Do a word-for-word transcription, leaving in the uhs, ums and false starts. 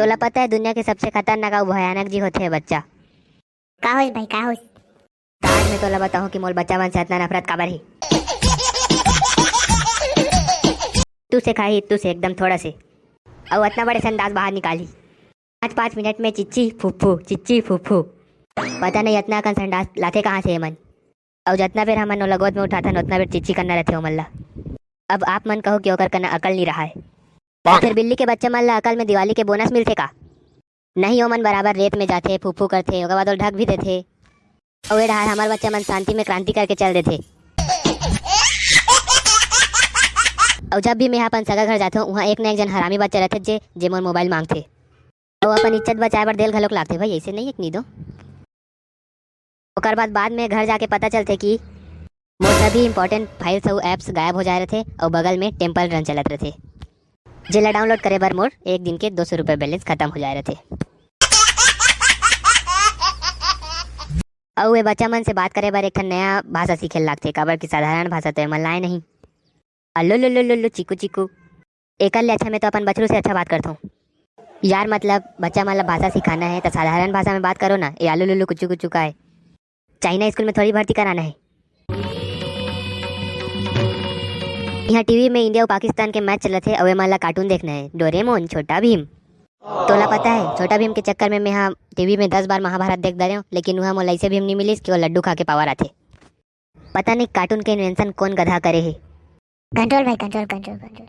तोला पता है, दुनिया के सबसे खतरनाक अउ भयानक जी होथे बच्चा। का होइस भाई, का होइस? आज मैं तोला बताहूँ कि मोर बच्चा मन से अतना नफरत काबर हे। तू से खाही, तू से एकदम थोड़ा से। अउ अतना बड़े संडास बाहर निकालही। पाँच पाँच मिनट में चिच्ची फूफू, चिच्ची फूफू। पता नहीं अतना अकन संडास लाथे कहाँ से ये मन। अउ जतना बेर हमन ओला गोद में उठाथन, ओतना बेर चिच्ची करना रहथे ओमन ला। अब आप मन कहो कि ओकर कना अकल नहीं रहा है। फिर बिल्ली के बच्चा मन ला अकल में दिवाली के बोनस मिलथे का? नहीं, ओमन बराबर रेत में जाथे, फूफू करथे, ओकर बाद ओला ढक भी देथे। अउ ए डहार हमर बच्चा मन शांति में क्रांति करके चल देथे। अउ जब भी मैं अपन सगा घर जाथों, उहाँ एक न एक जन हरामी बच्चा रहथे जे, जे मोर मोबाइल मांगथे। अउ अपन इज्जत बचाए बर देल घलोक लागथे भाई, ऐसे नहीं एक नी दो। ओकर बाद, बाद में घर जाके पता चलथे कि मोर सभी इंपॉर्टेंट फाइल्स अउ एप्स गायब हो जाए रहथे अउ बगल में टेम्पल रन चलत रहथे, जेला डाउनलोड करे बर मोर एक दिन के दो सौ रुपये बैलेंस खत्म हो जाए रहथे। अउ ए बच्चा मन से बात करे बर एक ठन नया भाषा सीखे लागथे, काबर कि साधारण भाषा तो एमन लाए नहीं। अल्लो लो लो लो लो चिकू चिकू। एकर ले अच्छा मैं तो अपन बछरू से अच्छा बात करथों। यार, मतलब बच्चा मन ला भाषा सिखाना है तो साधारण भाषा में बात करो ना। ए आलू लुल्लू कुचू कुचू का है? चाइना स्कूल में थोड़ी भर्ती कराना है। यहाँ टीवी में इंडिया अउ पाकिस्तान के मैच चलत हे अउ एमन ला कार्टून देखना है, डोरेमोन, छोटा भीम। तोला पता है, छोटा भीम के चक्कर में मैं टीवी में दस बार महाभारत देख डारेंव, लेकिन वहाँ मोला ऐसे भीम नहीं मिलिस कि वो लड्डू खा के पावर आथे। पता नहीं कार्टून के इन्वेंशन कौन गधा करे हे। कंट्रोल भाई, कंट्रोल, कंट्रोल, कंट्रोल।